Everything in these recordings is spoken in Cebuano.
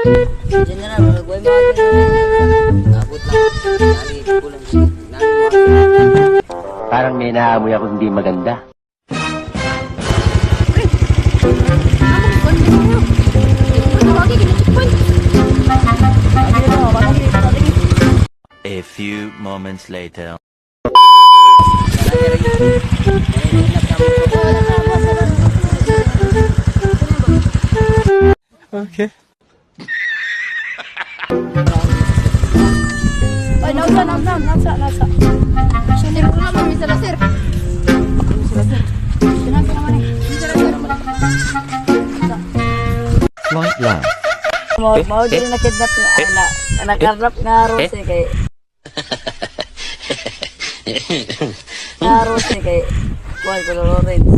General, magbuhay mo ato. Abot lang. Nani, kulang. Nani, mo. Parang may naamoy ako hindi maganda. A few moments later. Okay. Ay, nausa, nausa, nausa, nausa. Sir, wala man, Mr. Sir. Sinabi naman eh. Mr. Sir. Flight left. Mao mao dili na kidnap nga na nakarap nga rose kay nga rose kay kuan ko Lawrence.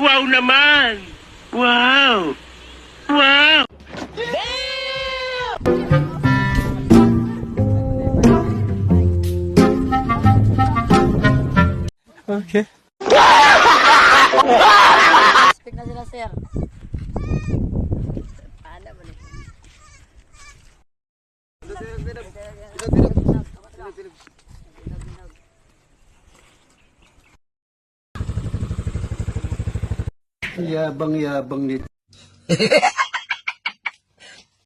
Wow naman! Wow! Wow! Okay. Speak na sila, sir. Paano ba ni? Yabang-yabang nito.